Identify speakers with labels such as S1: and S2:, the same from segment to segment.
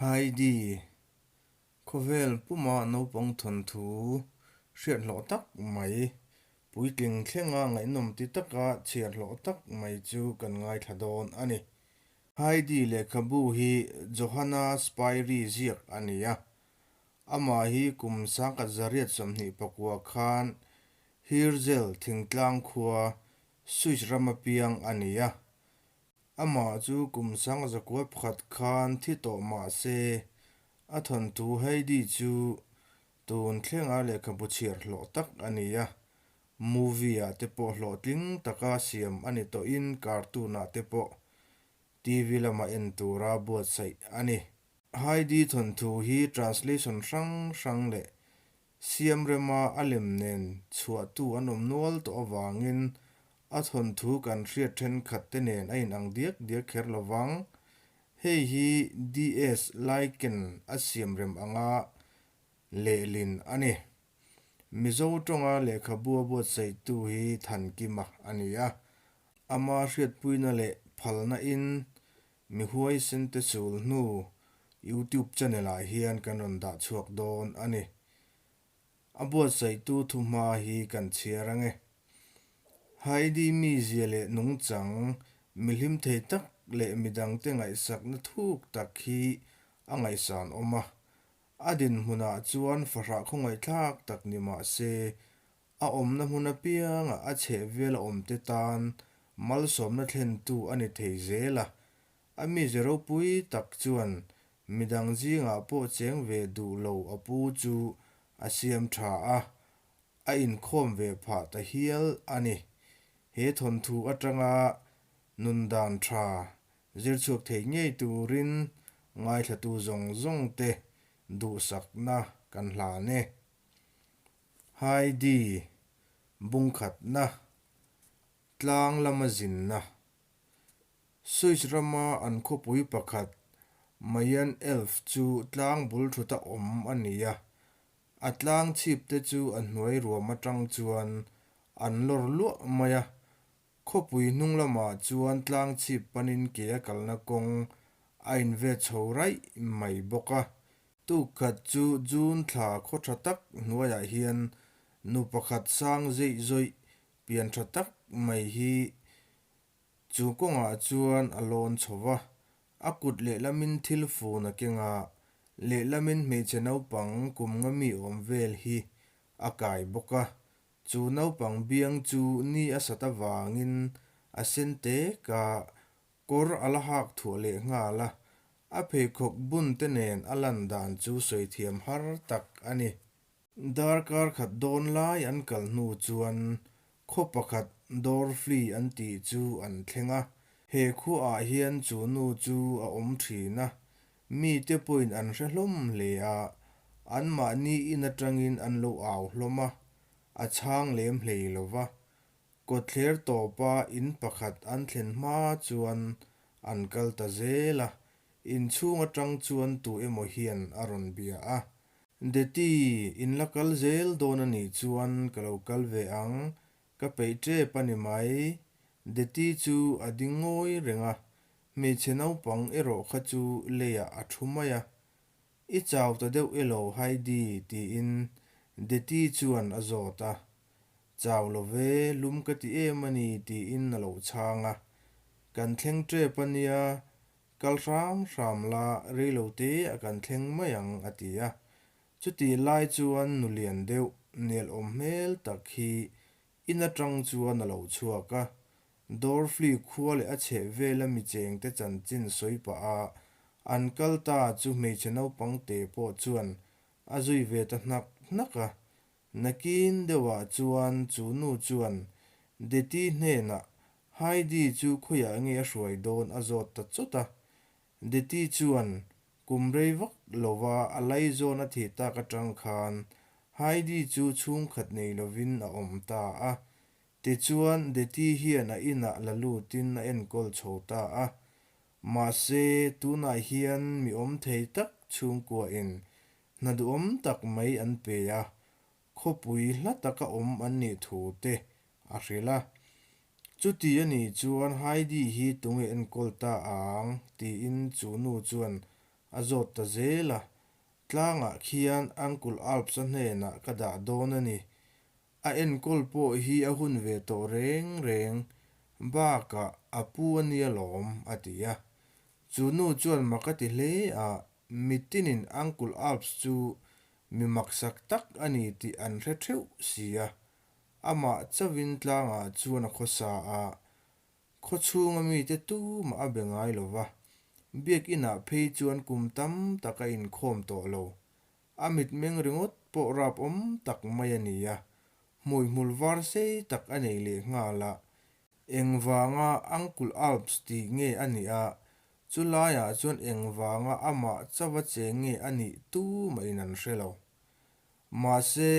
S1: Heidi, Khawvel puma naupang thawnthu hriat hlawh tak mai, puitling thlenga ngaihnawm ti taka chhiar hlawh tak mai chu kan ngaithla dawn a ni. Heidi lehkhabu hi Johanna Spyri ziak a ni a, amah hi kum 1929 khan Hirzel thingtlang khua Swiss rama piang a ni a. Amah chu kum 1901 khan thi tawh mah se, a thawnthu Heidi chu tun thlenga lehkhabu chhiar hlawh tak a ni a, movie-ah te pawh hlawhtling taka siam a ni tawhin cartoon-ah te pawh TV lama en tura buatsaih a ni. Heidi thawnthu hi translation hrang hrang leh Siamrema a lem nen chhuahtu an awm nual tawh avangin a thawnthu kan hriat thenkhat te nen a inang diak diak kher lo vang. Hei hi DS Laiken a siamrem anga lehlin a ni. Mizo tawnga lehkhabu a buatsaihtu hi Thankima a ni a. Ama hriatpuina leh phalna in Mi huaisen te sul hnu YouTube channel ah hian kan rawn dah chhuak dawn a ni. A buatsaihtu thuhma hi kan chhiar ang e. Heidi mizia leh nungchang, mi hlim thei tak leh midangte ngaihsakna thuk tak hi a ngaihsan awm a. A dinhmunah chuan fahrah khawngaihthlak tak ni mah se, A awmna hmun apianga a chhehvel a awmte tan malsawmna thlentu a ni thei zel a. A mize ropui tak chuan midang zingah pawh cheng ve duh lo a pu chu a siam tha a, a inkhawm ve phah ta hial a ni. He thawnthu atanga nun dan tha zir chhuak thei ngei turin ngaithlatu zawng zawngte duhsakna kan hlan e. Heidi, Bungkhatna, Tlang lama zinna, Swiss rama an khawpui pakhat Mayan Elf chu tlang bul thuta awm a ni a, a tlang chhip te chu a hnuai ruam atang chuan an lawr luah mai a, khawpui hnung lamah chuan tlang chhip panin ke a kalna kawng a invet chho raih mai bawk a. Tuk khat chu June thla khaw tha tak hnuaiah hian nu pakhat sang zeih zawih pian tha tak mai hi chu kawngah chuan a lawn chho va, a kut lehlamin thil fun a keng a, lehlamin hmeichhe naupang kum nga mi awm vel hi a kai bawk a, chu naupang biang chu ni a sat avangin a sen tek a, Kawr a la hak thuah leh nghal a, a pheikhawk bun te nen a lan dan chu sawi thiam har tak a ni. Darkar khat dawn lai an kal hnu chuan khaw pakhat Dorfli an tih chu an thleng a, he khuaah hian chu nu chu a awm thin a, mite pawhin an hre hlawm hle a, anmahni in atangin an lo au hlawm a, a chhang lem hlei lo va. Kawtthler tawpa in pakhat an thlen hma chuan an kal ta zel a, inchhung atang chuan tu emaw hian a rawn bia a. Deti, in la kal zel dawn a nih chuan ka lo kal ve ang, ka peih tep a ni mai. Deti chu a ding ngawi reng a, hmeichhe naupang erawh kha chu leiah a thu mai a. I chau ta deuh elo Heidi? tiin Deti chuan a zawt a. Chau lo ve, lum ka ti em a ni tiin a lo chhang a. Kan thleng tep a nia, kal hram hram la, rei lo te a kan thleng mai ang a ti a. Chutih lai chuan nu lian deuh, nel awm hmel tak hi in atang chuan a lo chhuak a. Dorfli khua leh a chheh vela mi chengte chanchin sawi pah a an kal ta chu hmeichhe naupang te pawh chuan a zui ve ta hnak hnak a. Nakin deuhah chuan chu nu chuan Deti hnenah Heidi chu khawiah nge a hruai dawn a zawt ta chawt a. Deti chuan kum rei vak lova a laizawn a thih tak atang khan Heidi chu chhungkhat nei lovin a awm ta a. Tichuan Deti hian a inah la lutin a enkawl chho ta a. Mahse tunah hian mi awm thei tak chhungkuain Hna duhawm tak mai an pe a, khawpui hla taka awm an nih thu te a hrilh a. Chuti a nih chuan Heidi hi tunge enkawl ta ang? tiin chu nu chuan A zawt ta zel a, Tlangah khian Uncle Alps-a hnenah ka dah dawn a ni. A enkawl pawh hi a hun ve tawh reng reng, bakah a pu a nia lawm, a ti a. Chu nu chuan mak a ti hle a, mitinin Uncle Alps chu mi maksak tak a ni tih an hre theuh si a. Amah chauhin tlangah chuan a khawsa a, khaw chhunga mite tumah a be ngai lo va, biakinah phei chuan kum tam tak a inkhawm tawh lo. A mitmeng ringawt pawh rap awm tak mai a ni a, hmuihmul var sei tak a nei leh nghal a. Engvanga Uncle Alps tih nge a nih a, chu laiah chuan engvanga amah chauha cheng nge a nih tumahin an hre lo. Mahse,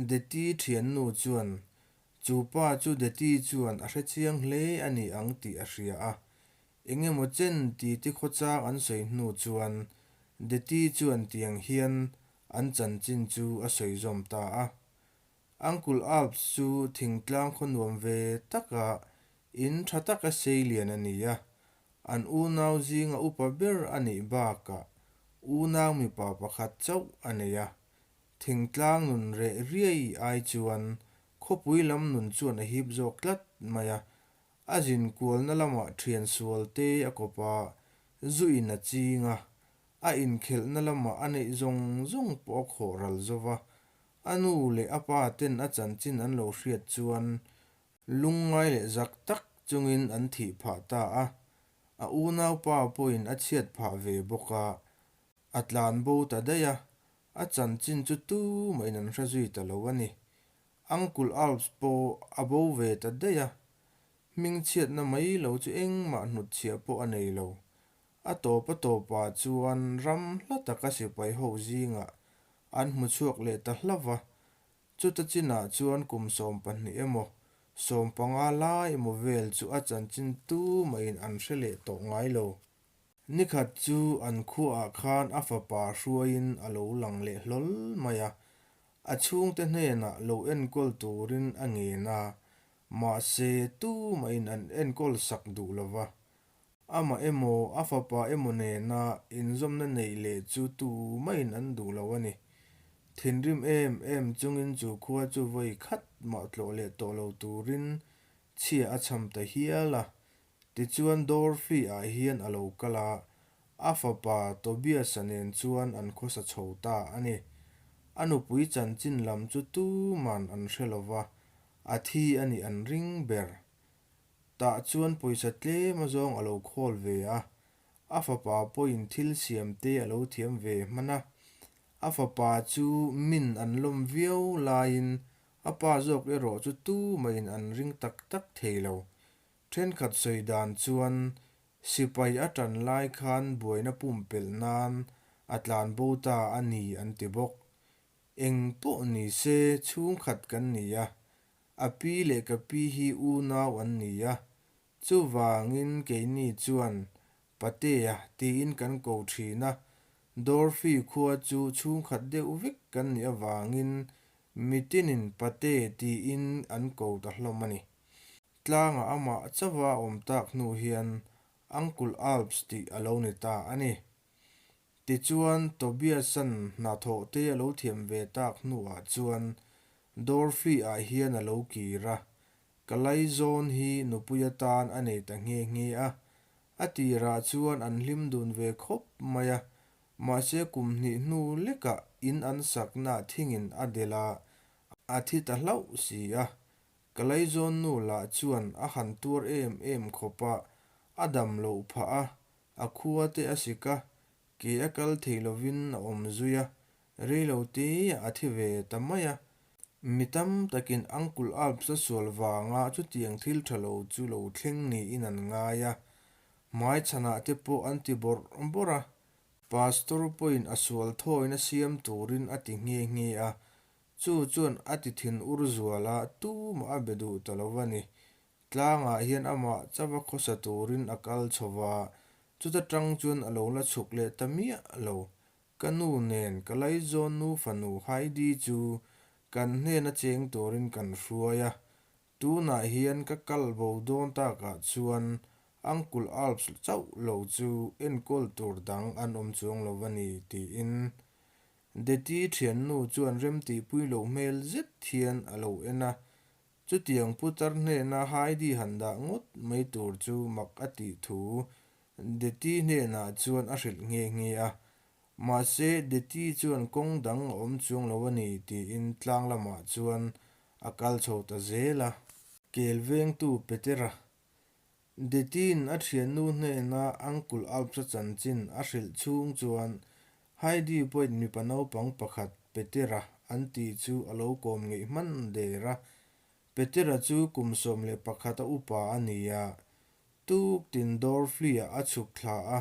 S1: Deti thiannu chuan chu pa chu Deti chuan a hrechiang hle a ni ang tih a hria a. Engemaw chen titi khawchang an sawi hnu chuan Deti chuan tiang hian an chanchin chu a sawi zawm ta a. Uncle Alps chu thingtlang khaw nuam ve taka in tha taka sei lian a ni a, an unau zinga upa ber a nih bakah unau mipa pakhat chauh a nei a. Thingtlang nun reh riai ai chuan khawpui lam nun chuan a hip zawk tlat mai a, A zin kualna lamah thian sual te a kawp a, zu in a ching a, a inkhelhna lamah a neih zawng zawng pawh a khawh ral zo va. A nu leh a pa ten a chanchin an lo hriat chuan lungngai leh zak tak chungin an thih phah ta a, a unaupa pawhin a chhiat phah ve bawk a, a tlan bo ta daih a, a chanchin chu tumahin an hre zui ta lo a ni. Uncle Alps pawh a bo ve ta daih a, hmingchhiatna mai lo chu engmah hnutchhiah pawh a nei lo. A tawp a tawpah chuan ram hla taka sipai ho zingah an hmu chhuak leh ta hlauh va, chuta chinah chuan kum 12 emaw, 15 lai emaw vel chu a chanchin tumahin an hre leh tawh ngai lo. Nikhat chu an khuaah khan a fapa hruaiin a lo lang leh hlawl mai a, a chhungte hnenah lo enkawl turin a ngen a, mahse tumahin an enkawl sak duh lo va. Amah emaw a fapa emaw nena inzawmna neih leh chu tumahin an duh lo a ni. Thinrim em em chungin chu khua chu vawi khat mah tlawh leh tawh lo turin chhia a cham ta hial a, Tichuan Dorothy-ah hian a lo kal a, a fapa Tobias-a nen chuan an khawsa chho ta a ni. A nupui chanchin lam chu tuman an hre lo va, a thi a nih an ring ber. Tah chuan pawisa tlem azawng a lo khawl ve a, a fapa pawhin thil siamte a lo thiam ve hman a. A fapa chu min an lawm viau laiin a pa zawk erawh chu tumahin an ring tak tak thei lo. Thenkhat sawi dan chuan sipai a tan lai khan buaina pumpelh nan a tlan bo ta a ni an ti bawk. Eng pawh ni se chhungkhat kan ni a, a pi leh ka pi hi unau an ni a, chuvangin keini chuan Patea tiin kan ko thin a, Dorothy khua chu chhungkhat deuh vek kan nih avangin mitinin Pate tiin an ko ta hlawm a ni. Tlangah amah chauha a awm tak hnu hian Uncle Alps tih a lo ni ta a ni. Tichuan, Tobias-a'n hnathawh te a lo thiam ve tak hnuah chuan Dorothy-ah hian a lo kir a, ka laizawn hi nupui atan a nei ta nghe nghe a. A tirah chuan an hlim dun ve khawp mai a, mahse kum hnih hnu lekah in an sakna thingin a delh a, a thi ta hlauh si a. Ka laizawn nu lah chuan a han tuar em em khawp a, a dam loh phah a, a khua te a sik a, ke a kal thei lovin a awm zui a, reilo te a thi ve ta mai a. Mi tam takin Uncle Alps a sual vanga chutiang thil tha lo chu lo thleng niin an ngai a, hmaichhanah te pawh an ti bawrh bawrh a, Pastor pawhin a sual thawina siam turin a ti nghe nghe a, Chu chuan a ti thin ur zual a, tumah a be duh ta lo a ni. Tlangah hian amah chauha khawsa turin a kal chho va, chuta tang chuan a lo la chhuk leh ta miah lo. Ka nu nen ka laizawn nu fanu Heidi chu kan hnena cheng turin kan hruai a, tunah hian ka kal bo dawn takah chuan Uncle Alps chauh lo chu enkawl tur dang an awm chuang lo a ni, tiin Deti thiannu chuan remtihpui loh hmel zet hian a lo en a. Chutiang putar hnena Heidi han dah ngawt mai tur chu mak a tih thu Deti hnenah chuan a hrilh nghe nghe a. Mahse, Deti chuan kawng dang a awm chuang lo a ni tiin tlang lamah chuan a kal chho ta zel a. Kel vengtu Petera Deti'n a thiannu hnena Uncle Alps-a chanchin a hrilh chhung chuan Heidi pawhin mipa naupang pakhat Petera an tih chu a lo kawm ngeih hman der a. Petera chu kum 11 a upa a ni a, tuktin Dorfli-ah a chhuk thla a,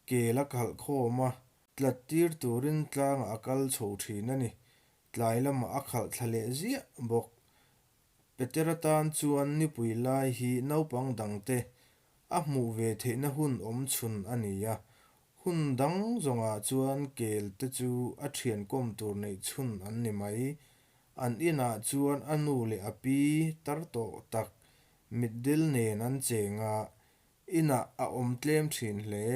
S1: kel a khalh khawm a, tlat tir turin tlangah a kal chho thin a ni. Tlai lamah a khalh thla leh ziah bawk. Petera tan chuan nipui lai hi naupang dangte a hmuh ve theihna hun awm chhun a ni a, hun dang zawngah chuan kel te chu a thian kawm tur neih chhun an ni mai. An inah chuan a nu leh a pi tar tawh tak mitdel nen an cheng a, inah a awm tlem thin hle.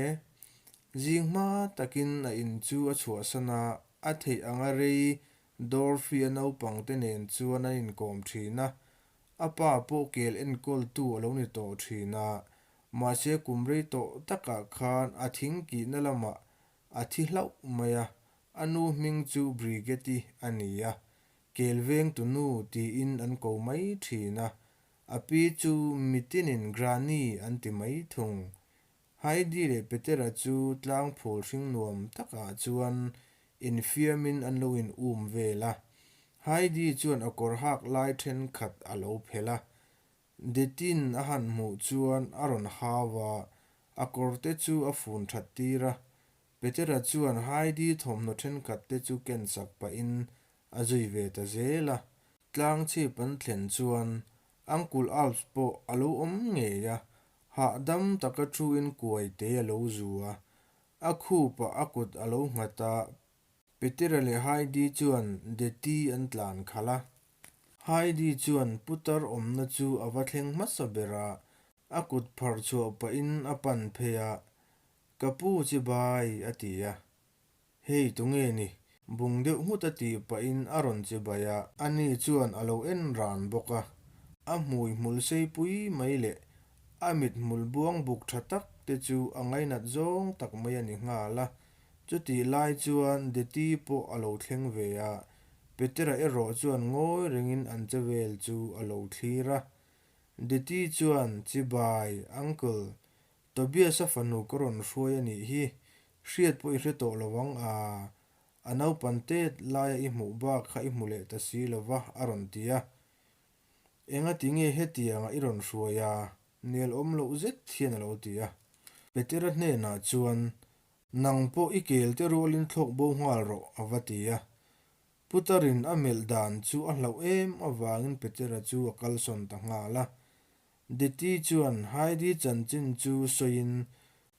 S1: Zing hma takin a in chu a chhuahsan a, a theih anga rei Dorothy-a naupangte nen chuan an inkawm thin a, a pa pawh kel enkawltu a lo ni tawh thin a, mahse kum rei tawh takah khan a thingkihna lamah a thi hlauh mai a, a nu hming chu Brigitte-i a ni a, kel vengtu nu tiin an ko mai thin a, a pi chu mitinin Granny an ti mai thung. Heidi leh Petera chu tlang phul hring nuam takah chuan infiamin an lo in um vel a. Heidi chuan a kawr hak lai thenkhat a lo phelh a. Detin a han hmuh chuan a rawn hau a, a kawr te chu a fun that tir a. Petera chuan Heidi thawmhnaw thenkhat te chu ken sak pahin a zui ve ta zel a. Tlang chhip an thlen chuan Uncle Alps pawh a lo awm ngei a, Hahdam taka thuin kuai te a lo zu a, a khupah a kut a lo nghat a, Petera leh Heidi chuan Deti an tlan khalh a. Heidi chuan putar awmna chu a va thleng hmasa ber a, a kut phar chhuah pahin a pan phei a, Ka pu chibai a ti a. Hei tunge ni? Bung deuh nghut a tih pahin a rawn che bai a. Ani chuan a lo en ran bawk a. A hmui hmul sei pui mai leh a mit hmul buang buk tha tak te chu a ngainat zawng tak mai a ni nghal a. Chutih lai chuan Deti pawh a lo thleng ve a, Petera erawh chuan ngawi rengin an che vel chu a lo thlir a. Deti chuan, Chibai, Uncle, Tobias-a fanu ka rawn hruai a nih hi, hriat pawh i hre tawh lo ang a, a naupan tet laia i hmuh bak kha i hmu leh ta si lo va, a rawn ti a. Enga ti nge hetianga i rawn hruai a? Nel awm loh zet hian a lo ti a. Petera hnenah chuan, Nang pawh i kel te rualin thlawk bo nghal rawh, a va ti a. Putarin a melh dan chu a hlauh em avangin Petera chu a kalsawn ta nghal a. Deti chuan Heidi chanchin chu sawiin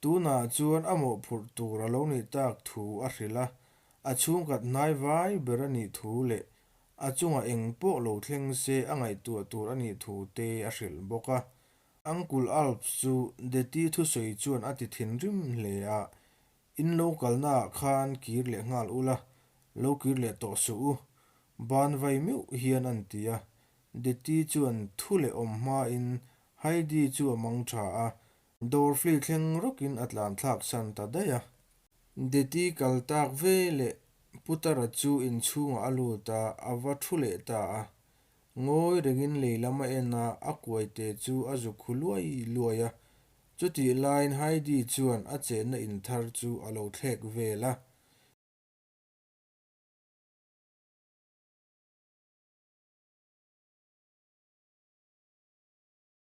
S1: tunah chuan a mawhphurh tur a lo nih tak thu a hrilh a, a chhungkhat hnai vai ber a nih thu leh a chungah eng pawh lo thleng se a ngaihtuah tur a nih thu te a hrilh bawk a. Uncle Alps chu Deti thusawi chuan a ti thinrim hle a, In lo kalnaah khan kir leh nghal ula, lo kir leh tawh suh u. Ban vai meuh hian an ti a. Deti chuan thu leh awm hmain Heidi chu a mang tha a, Dorfli thleng rawkin a tlan thlak san ta daih a. Deti kal tak ve leh Putara chu inchhungah a lut a, a va thu leh ta a. Ngawi rengin lei lam a en a, a kuaite chu a zuk hu luai luai a. Chutih laiin Heidi chuan a chenna in thar chu a lo thlek vel a.